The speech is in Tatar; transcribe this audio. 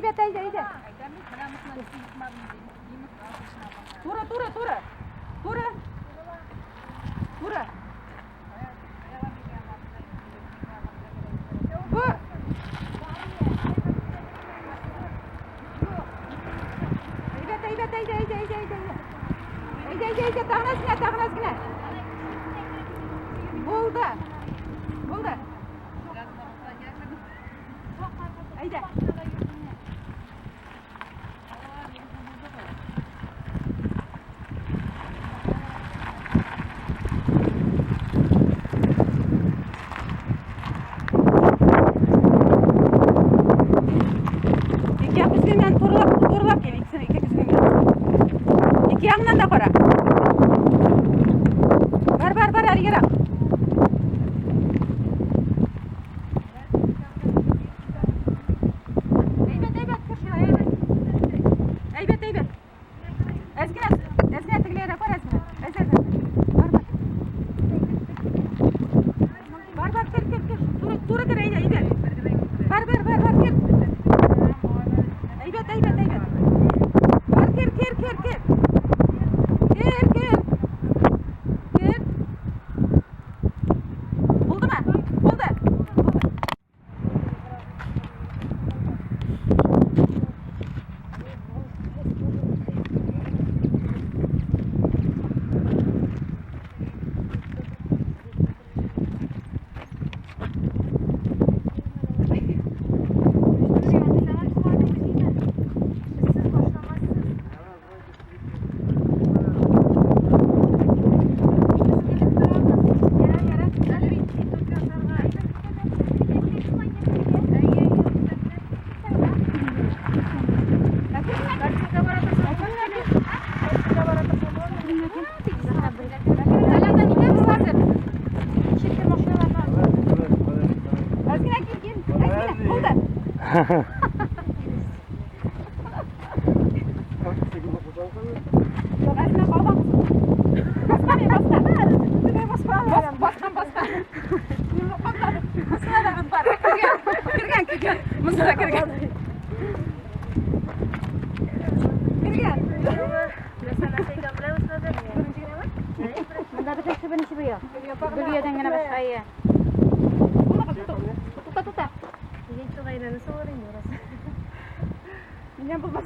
Әйбәт, әйдә, әйдә. Туры, туры, туры. Туры. Туры. Бу. Әйбәт, әйбәт, әйдә, әйдә, әйдә, әйдә. Әйдә, әйдә, әйдә, тагын әз генә, тагын әз генә. Булды. Булды. Әйдә. Ике як күзгеңнән турылап, турылап кил, икесен ике күзгеңнән. Ике ягыннан да кара. Бар, бар, бар, әле ерак. Әйбәт, әйбәт, кер шулай, әйбәт. Әйбәт, әйбәт. Әз генә, әз генә тегеләйрәк бар, әз генә. Әз, әз, әз. Бар, бар. Бар, бар, кер, кер, кер. Туры, туры кер, әйдә, әйдә. Бар, бар, бар, бар, кер. Әйбәт, әйбәт, әйбәт. Бар, кер, кер, кер, кер. Кер, кер. Кер. Булдымы? Булды. Булды. Әзгенә кил, кил. Әзгенә, булды. Юк, әзгенә калган. Баскан, баскан. Баскан, баскан. Монысына да бар. Кергән, кергән, кергән. Монысы да кергән. Кергән. Монда бөтен кеше беренче быел. Гөлиядән генә башка ия. Тукта, тукта. Миннән булмас.